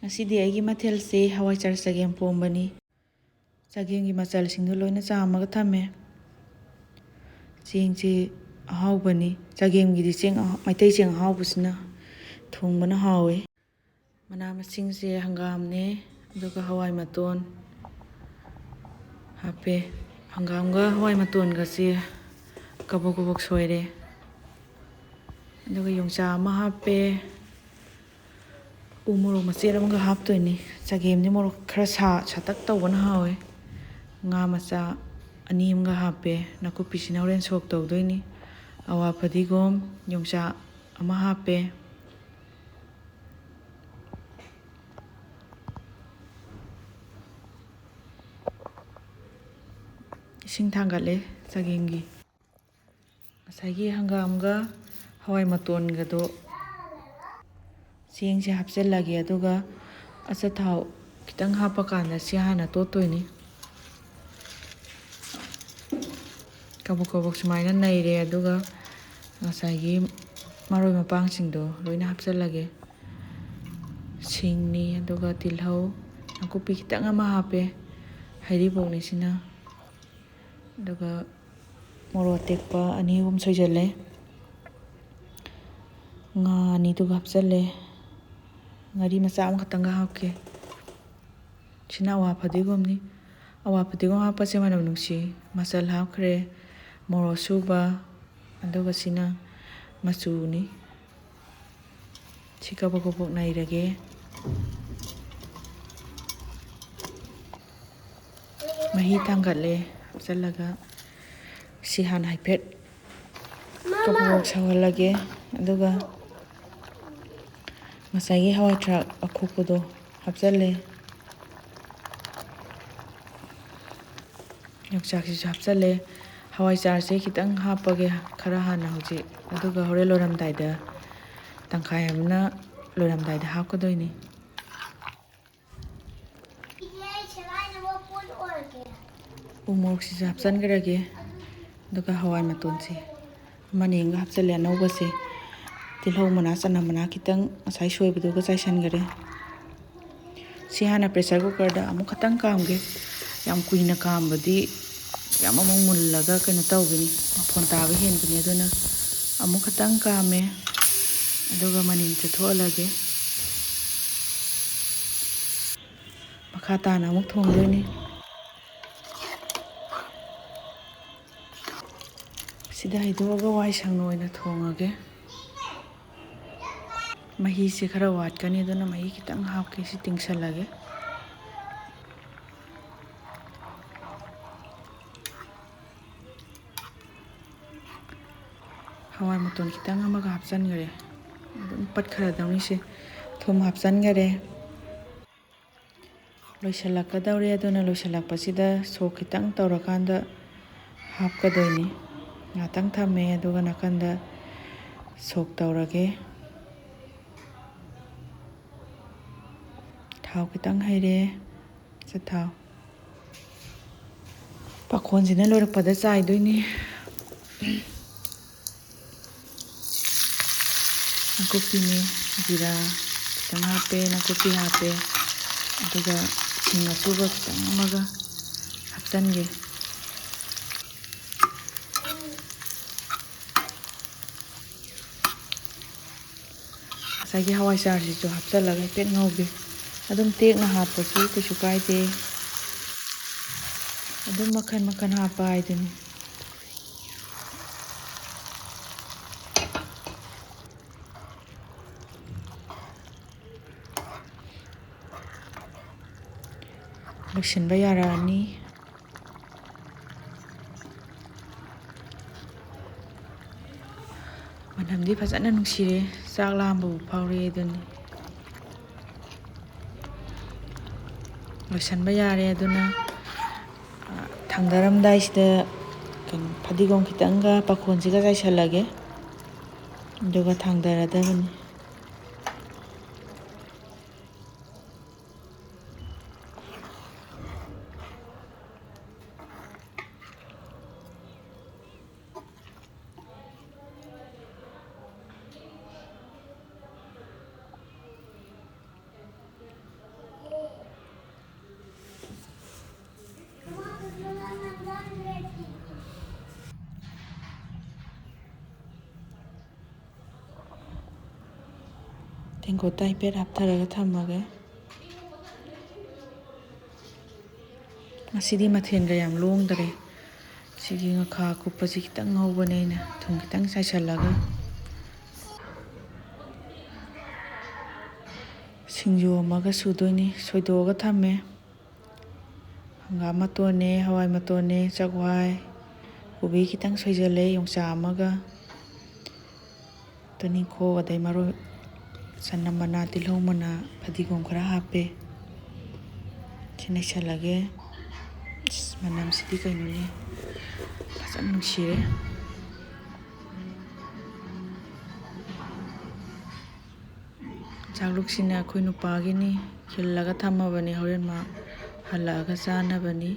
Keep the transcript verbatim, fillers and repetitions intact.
ꯉꯁꯤꯗꯤ ꯑꯩꯒꯤ ꯃꯊꯦꯜꯁꯦ ꯍꯋꯥꯏꯖꯥꯔ ꯆꯒꯦꯝ ꯄꯣꯝꯕꯅꯤ꯫ ꯆꯒꯦꯝꯒꯤ ꯃꯆꯜꯁꯤꯡꯗꯣ ꯂꯣꯏꯅ ꯆꯥꯝꯃꯒ ꯊꯝꯃꯦ꯫ ꯆꯦꯡꯁꯦ ꯑꯍꯥꯎꯕꯅꯤ꯫ ꯆꯒꯦꯝꯒꯤꯗꯤ ꯆꯦꯡ ꯑꯍ-, ꯃꯩꯇꯩ ꯆꯦꯡ ꯑꯍꯥꯎꯕꯁꯤꯅ ꯊꯣꯡꯕꯅ ꯍꯥꯎꯋꯦ꯫ ꯃꯅꯥ ꯃꯁꯤꯡꯁꯦ ꯍꯪꯒꯥꯝꯅꯦ, ꯑꯗꯨꯒ ꯍꯋꯥꯏ ꯃꯇꯣꯟ ꯍꯥꯞꯄꯦ꯫ ꯍꯪꯒꯥꯝꯒ ꯍꯋꯥꯏ ꯃꯇꯣꯟꯒꯁꯦ ꯀꯕꯣꯛ ꯀꯕꯣꯛ ꯁꯣꯏꯔꯦ꯫ ꯑꯗꯨꯒ ꯌꯣꯡꯆꯥꯛ ꯑꯃ ꯍꯥꯞꯄꯦ꯫ ꯎ ꯃꯣꯔꯣꯛ ꯃꯆꯦꯠ ꯑꯃꯒ ꯍꯥꯞꯇꯣꯏꯅꯤ꯫ ꯆꯒꯦꯝꯗꯤ ꯃꯣꯔꯣꯛ ꯈꯔ ꯁꯥ-, ꯁꯥꯇꯛ ꯇꯧꯕꯅ ꯍꯥꯎꯋꯦ꯫ ꯉꯥ ꯃꯆꯥ ꯑꯅꯤ ꯑꯃꯒ ꯍꯥꯞꯄꯦ꯫ ꯅꯥꯀꯨꯞꯄꯤꯁꯤꯅ ꯍꯣꯔꯦꯟ ꯁꯣꯛ ꯇꯧꯗꯣꯏꯅꯤ꯫ ꯑꯋꯥ ꯐꯗꯤꯒꯣꯝ, ꯌꯣꯡꯆꯥꯛ ꯑꯃ ꯍꯥꯞꯄꯦ꯫ ꯏꯁꯤꯡ ꯊꯥꯡꯒꯠꯂꯦ ꯆꯒꯦꯝꯒꯤ꯫ ꯉꯁꯥꯏꯒꯤ ꯍꯪꯒꯥꯝꯒ ꯍꯋꯥꯏ ꯃꯇꯣꯟꯒꯗꯣ ꯆꯦꯡꯁꯦ ꯍꯥꯞꯆꯤꯜꯂꯒꯦ, ꯑꯗꯨꯒ ꯑꯆꯥꯊꯥꯎ ꯈꯤꯇꯪ ꯍꯥꯞꯄꯀꯥꯟꯗ ꯁꯤ ꯍꯥꯟꯅ ꯇꯣꯠꯇꯣꯏꯅꯤ꯫ ꯀꯕꯣꯛ ꯀꯕꯣꯛ ꯁꯨꯃꯥꯏꯅ ꯅꯩꯔꯦ, ꯑꯗꯨꯒ ꯉꯁꯥꯏꯒꯤ ꯃꯔꯣꯏ ꯃꯄꯥꯡꯁꯤꯡꯗꯣ ꯂꯣꯏꯅ ꯍꯥꯞꯆꯤꯜꯂꯒꯦ꯫ ꯁꯤꯡꯅꯤ, ꯑꯗꯨꯒ ꯇꯤꯜꯍꯧ, ꯅꯥꯀꯨꯞꯄꯤ ꯈꯤꯇꯪ ꯑꯃ ꯍꯥꯞꯄꯦ, ꯍꯩꯔꯤꯕꯣꯞꯅꯤ ꯁꯤꯅ꯫ ꯑꯗꯨꯒ ꯃꯣꯔꯣꯛ ꯑꯇꯦꯛꯄ ꯑꯅꯤ ꯑꯍꯨꯝ ꯁꯣꯏꯖꯜꯂꯦ꯫ ꯉꯥ ꯑꯅꯤꯗꯨꯒ ꯍꯥꯞꯆꯜꯂꯦ꯫ ꯉꯥꯔꯤ ꯃꯆꯥ ꯑꯃꯈꯛꯇꯪꯒ ꯍꯥꯞꯀꯦ꯫ ꯁꯤꯅ ꯑꯋꯥ ꯐꯗꯤꯒꯣꯝꯅꯤ꯫ ꯑꯋꯥ ꯐꯗꯤꯒꯣꯝ ꯍꯥꯞꯄꯁꯦ ꯃꯅꯝ ꯅꯨꯡꯁꯤ꯫ ꯃꯆꯜ ꯍꯥꯞꯈ꯭ꯔꯦ꯫ ꯃꯣꯔꯣꯛ ꯑꯁꯨꯕ, ꯑꯗꯨꯒ ꯁꯤꯅ ꯃꯆꯨꯅꯤ꯫ ꯁꯤ ꯀꯕꯛ ꯀꯕꯛ ꯅꯩꯔꯒꯦ꯫ ꯃꯍꯤ ꯊꯥꯡꯒꯠꯂꯦ꯫ ꯍꯥꯞꯆꯜꯂꯒ ꯁꯤ ꯍꯥꯟꯅ ꯍꯥꯏꯐꯦꯠ ꯀꯕꯛ ꯀꯕꯛ ꯁꯧꯍꯜꯂꯒꯦ꯫ ꯑꯗꯨꯒ ꯉꯁꯥꯏꯒꯤ ꯍꯋꯥꯏ ꯊ꯭ꯔꯥꯛ ꯑꯈꯨꯞꯄꯗꯣ ꯍꯥꯞꯆꯜꯂꯦ꯫ ꯌꯣꯡꯆꯥꯛꯁꯤꯁꯨ ꯍꯥꯞꯆꯜꯂꯦ꯫ ꯍꯋꯥꯏꯖꯥꯔꯁꯦ ꯈꯤꯇꯪ ꯍꯥꯞꯄꯒꯦ, ꯈꯔ ꯍꯥꯟꯅ ꯍꯧꯖꯤꯛ, ꯑꯗꯨꯒ ꯍꯣꯔꯦꯟ ꯂꯣꯏꯔꯝꯗꯥꯏꯗ, ꯇꯪꯈꯥꯏ ꯑꯃꯅ ꯂꯣꯏꯔꯝꯗꯥꯏꯗ ꯍꯥꯞꯀꯗꯣꯏꯅꯤ꯫ ꯎ ꯃꯣꯔꯣꯛꯁꯤꯁꯨ ꯍꯥꯞꯆꯤꯟꯈ꯭ꯔꯒꯦ, ꯑꯗꯨꯒ ꯍꯋꯥꯏ ꯃꯇꯣꯟꯁꯦ ꯑꯃꯅꯤ ꯑꯃꯒ ꯍꯥꯞꯆꯤꯜꯂꯦ ꯑꯅꯧꯕꯁꯦ꯫ ꯇꯤꯜꯍꯧ ꯃꯅꯥ, ꯆꯅꯝ ꯃꯅꯥ ꯈꯤꯇꯪ ꯉꯁꯥꯏ ꯁꯣꯏꯕꯗꯨꯒ ꯆꯥꯏꯁꯤꯟꯈꯔꯦ꯫ ꯁꯤ ꯍꯥꯟꯅ pressure cookerꯗ ꯑꯃꯨꯛ ꯈꯛꯇꯪ ꯀꯥꯝꯒꯦ꯫ ꯌꯥꯝ ꯀꯨꯏꯅ ꯀꯥꯝꯕꯗꯤ ꯌꯥꯝ ꯑꯃꯨꯛ ꯃꯨꯜꯂꯒ ꯀꯩꯅꯣ ꯇꯧꯒꯅꯤ, ꯃꯐꯣꯟ ꯇꯥꯕ ꯍꯦꯟꯒꯅꯤ꯫ ꯑꯗꯨꯅ ꯑꯃꯨꯛ ꯈꯛꯇꯪ ꯀꯥꯝꯃꯦ, ꯑꯗꯨꯒ ꯃꯅꯤꯟ ꯆꯠꯊꯣꯛꯍꯜꯂꯒꯦ꯫ ꯃꯈꯥ ꯇꯥꯅ ꯑꯃꯨꯛ ꯊꯣꯡꯗꯣꯏꯅꯤ꯫ ꯁꯤꯗ ꯍꯩꯗꯣꯛꯑꯒ ꯋꯥꯏ ꯁꯪꯅ ꯑꯣꯏꯅ ꯊꯣꯡꯉꯒꯦ꯫ ꯃꯍꯤꯁꯦ ꯈꯔ ꯋꯥꯠꯀꯅꯤ, ꯑꯗꯨꯅ ꯃꯍꯤ ꯈꯤꯇꯪ ꯍꯥꯞꯀꯦ꯫ ꯁꯤ ꯇꯤꯡꯁꯜꯂꯒꯦ꯫ ꯍꯋꯥꯏ ꯃꯇꯣꯟ ꯈꯤꯇꯪ ꯑꯃꯒ ꯍꯥꯞꯆꯟꯈ꯭ꯔꯦ꯫ ꯑꯗꯨꯝ ꯄꯠꯈ꯭ꯔꯗꯧꯅꯤ ꯁꯦ꯫ ꯊꯨꯝ ꯍꯥꯞꯆꯟꯈꯔꯦ꯫ ꯂꯣꯏꯁꯤꯜꯂꯛꯀꯗꯧꯔꯦ, ꯑꯗꯨꯅ ꯂꯣꯏꯁꯤꯜꯂꯛꯄꯁꯤꯗ ꯁꯣꯛ ꯈꯤꯇꯪ ꯇꯧꯔꯀꯥꯟꯗ ꯍꯥꯞꯀꯗꯣꯏꯅꯤ꯫ ꯉꯥꯛꯇꯪ ꯊꯝꯃꯦ, ꯑꯗꯨꯒ ꯅꯥꯀꯟꯗ ꯁꯣꯛ ꯇꯧꯔꯒꯦ꯫ ꯊꯥꯎ ꯈꯤꯇꯪ ꯍꯩꯔꯦ꯫ ꯁꯤ ꯊꯥꯎ ꯄꯥꯈꯣꯟꯁꯤꯅ ꯂꯣꯏꯔꯛꯄꯗ ꯆꯥꯏꯗꯣꯏꯅꯤ꯫ ꯅꯥꯀꯨꯞꯄꯤꯅꯦ, ꯖꯤꯔꯥ ꯈꯤꯇꯪ ꯍꯥꯞꯄꯦ, ꯅꯥꯀꯨꯞꯄꯤ ꯍꯥꯞꯄꯦ, ꯑꯗꯨꯒ ꯏꯁꯤꯡ ꯑꯁꯨꯕ ꯈꯤꯇꯪ ꯑꯃꯒ ꯍꯥꯞꯆꯤꯟꯒꯦ꯫ ꯉꯁꯥꯏꯒꯤ ꯍꯋꯥꯏꯖꯥꯔꯁꯤꯁꯨ ꯍꯥꯞꯆꯤꯜꯂꯒ ꯍꯥꯏꯐꯦꯠ ꯉꯧꯒꯦ꯫ ꯑꯗꯨꯝ ꯇꯦꯛꯅ ꯍꯥꯞꯄꯁꯨ ꯀꯩꯁꯨ ꯀꯥꯏꯗꯦ꯫ ꯑꯗꯨꯝ ꯃꯈꯜ ꯃꯈꯜ ꯍꯥꯞꯄ ꯍꯥꯏꯗꯨꯅꯤ꯫ ꯂꯣꯏꯁꯤꯟꯕ ꯌꯥꯔꯛꯑꯅꯤ꯫ ꯃꯅꯝꯗꯤ ꯐꯖꯅ ꯅꯨꯡꯁꯤꯔꯦ, ꯆꯥꯛ ꯂꯥꯝꯕꯕꯨ ꯐꯥꯎꯔꯦ ꯑꯗꯨꯅꯤ꯫ ꯂꯣꯏꯁꯤꯟꯕ ꯌꯥꯔꯦ꯫ ꯑꯗꯨꯅ, ꯑ, ꯊꯥꯡꯗꯔꯝꯗꯥꯏꯁꯤꯗ ꯀꯩꯅꯣ, ꯐꯗꯤꯒꯣꯝ ꯈꯤꯇꯪꯒ ꯄꯥꯈꯣꯟꯁꯤꯒ ꯆꯥꯏꯁꯜꯂꯒꯦ, ꯑꯗꯨꯒ ꯊꯥꯡꯗꯔꯗꯕꯅꯤ꯫ ꯇꯦꯡꯀꯣꯠꯇ ꯍꯥꯏꯐꯦꯠ ꯍꯥꯞꯊꯔꯒ ꯊꯝꯃꯒꯦ꯫ ꯉꯁꯤꯗꯤ ꯃꯊꯦꯜꯒ ꯌꯥꯝ ꯂꯣꯡꯗꯔꯦ꯫ ꯁꯤꯒꯤ ꯉꯈꯥ ꯑꯀꯨꯞꯄꯁꯤ ꯈꯤꯇꯪ ꯉꯧꯕꯅꯦ ꯑꯩꯅ, ꯊꯨꯝ ꯈꯤꯇꯪ ꯆꯥꯏꯁꯤꯜꯂꯒ꯫ ꯁꯤꯡꯖꯨ ꯑꯃꯒ ꯁꯨꯗꯣꯏꯅꯤ, ꯁꯣꯏꯗꯣꯛꯑꯒ ꯊꯝꯃꯦ꯫ ꯍꯪꯒꯥꯝ ꯃꯇꯣꯟꯅꯦ, ꯍꯋꯥꯏ ꯃꯇꯣꯟꯅꯦ, ꯆꯥꯛꯋꯥꯏ, ꯀꯣꯕꯤ ꯈꯤꯇꯪ ꯁꯣꯏꯖꯜꯂꯦ, ꯌꯣꯡꯆꯥꯛ ꯑꯃꯒ, ꯇꯨꯅꯤꯡꯈꯣꯛ, ꯑꯗꯩ ꯃꯔꯣꯏ, ꯆꯅꯝ ꯃꯅꯥ, ꯇꯤꯜꯍꯧ ꯃꯅꯥ, ꯐꯗꯤꯒꯣꯝ ꯈꯔ ꯍꯥꯞꯄꯦ꯫ ꯁꯤ ꯅꯩꯁꯜꯂꯒꯦ꯫ ꯑꯁ, ꯃꯅꯝꯁꯤꯗꯤ ꯀꯩꯅꯣꯅꯦ, ꯐꯖꯅ ꯅꯨꯡꯁꯤꯔꯦ꯫ ꯆꯥꯛꯂꯨꯛꯁꯤꯅ ꯑꯩꯈꯣꯏ ꯅꯨꯄꯥꯒꯤꯅꯤ, ꯈꯤꯜꯂꯒ ꯊꯝꯃꯕꯅꯤ, ꯍꯣꯔꯦꯟ ꯃꯥ ꯍꯜꯂꯛꯑꯒ ꯆꯥꯅꯕꯅꯤ꯫